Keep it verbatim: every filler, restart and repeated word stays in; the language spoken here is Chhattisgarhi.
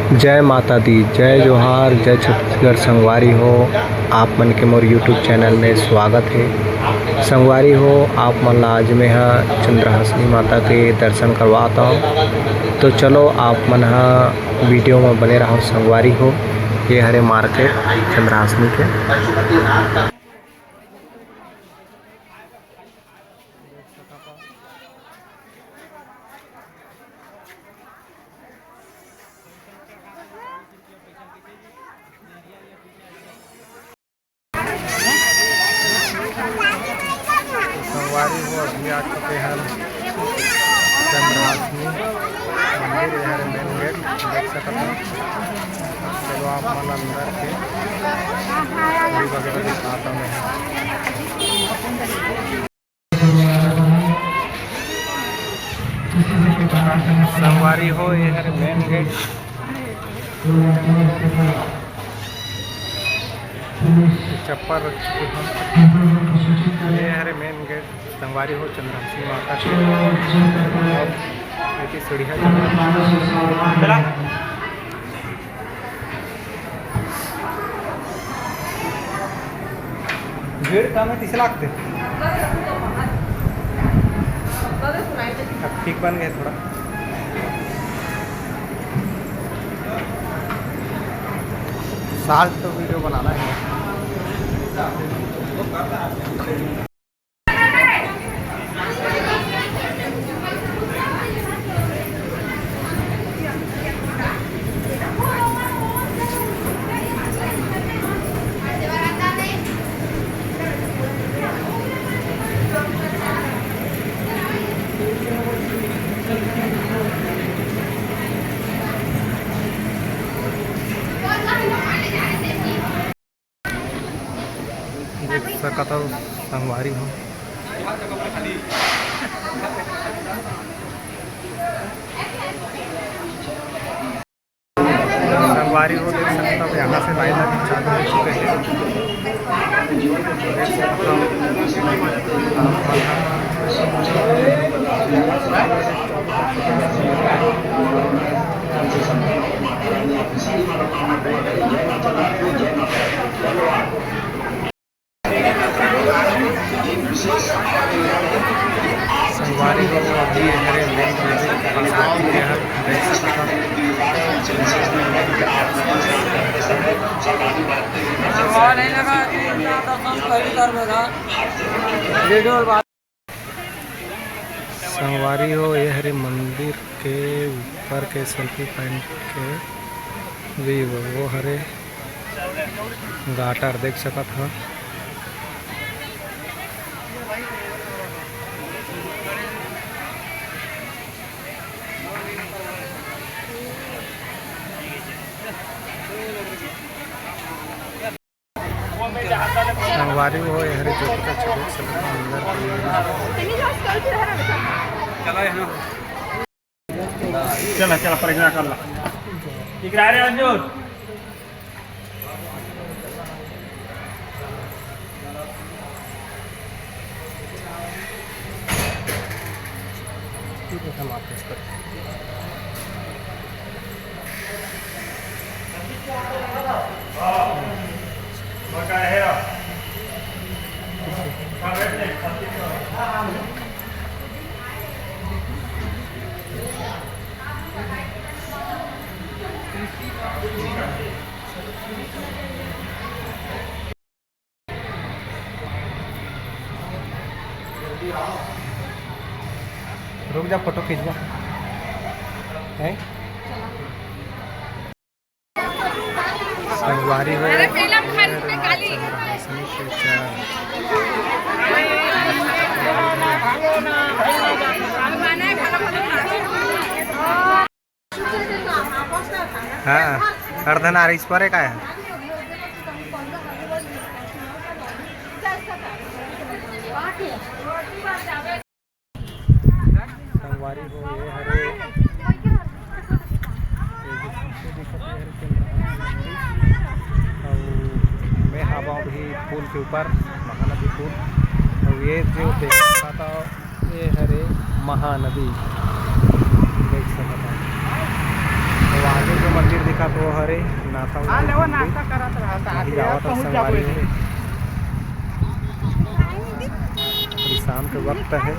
जय माता दी, जय जोहार, जय छत्तीसगढ़। संगवारी हो, आप मन के मोर YouTube चैनल में स्वागत हे। संगवारी हो, आप मन ला आज मैं ह चंद्रहासिनी माता के दर्शन करवात हूँ। तो चलो, आप मन ह वीडियो में बने रहो संगवारी हो। ये हरे मार्केट चंद्रहासिनी के। संगवारी हो, अभी आ चुके हैं चंद्रहासिनी मंदिर। ये हरे मेन गेट, देख सकत हो। चलो, आप मन अंदर के पूरी वगैरह दिखाता हूँ मैं। संगवारी हो, ये हरे मेन गेट। चप्पल रख चुके हैं। ये हरे मेन गेट। संगवारी हो, चंद्रहासिनी माता के। अब एती सीढ़िया चढ़ना। भीड़ कम है, तीस लाख थे। अब ठीक बन गए थोड़ा। साल तो वीडियो बनाना है। देख सकत हव संगवारी हो। संगवारी हो, देख सकत हव, यहाँ से लाइन लगे चालू हो चुके हैं। देख सकत हव, संगवारी हो, अभी हरे मेन मंदिर के पास आ चुके हैं, देख सकत हव। संगवारी हो, ये हरे मंदिर के ऊपर के सेल्फी पॉइंट के व्यू, वो हरे गाटर देख सकत हव। संगवारी हो, ये हरे जो कुछ अच्छा देख सकत हव अंदर के। चला, चला, प्रज्ञा कर ला। ठीक रहा रे अंजूर। रुक जा, फोटो खींचबो। हैं? संगवारी हो, अरे, पहला खान में काली। हाँ, अर्धनारीश्वर है का है? संगवारी हो, ये हरे, ये जो फोटो दिखत हे, हरे चंद्रहासिनी मंदिर। अउ मैं हावव अभी पुल के ऊपर, महानदी पुल। अउ ये जो देखत हव, ये हरे महानदी, देख सकत हव। अउ आगे जो मंदिर दिखत हे, वो हरे नाथावतारी मंदिर। अभी जावत हन संगवारी हो। अभी शाम के वक्त हे।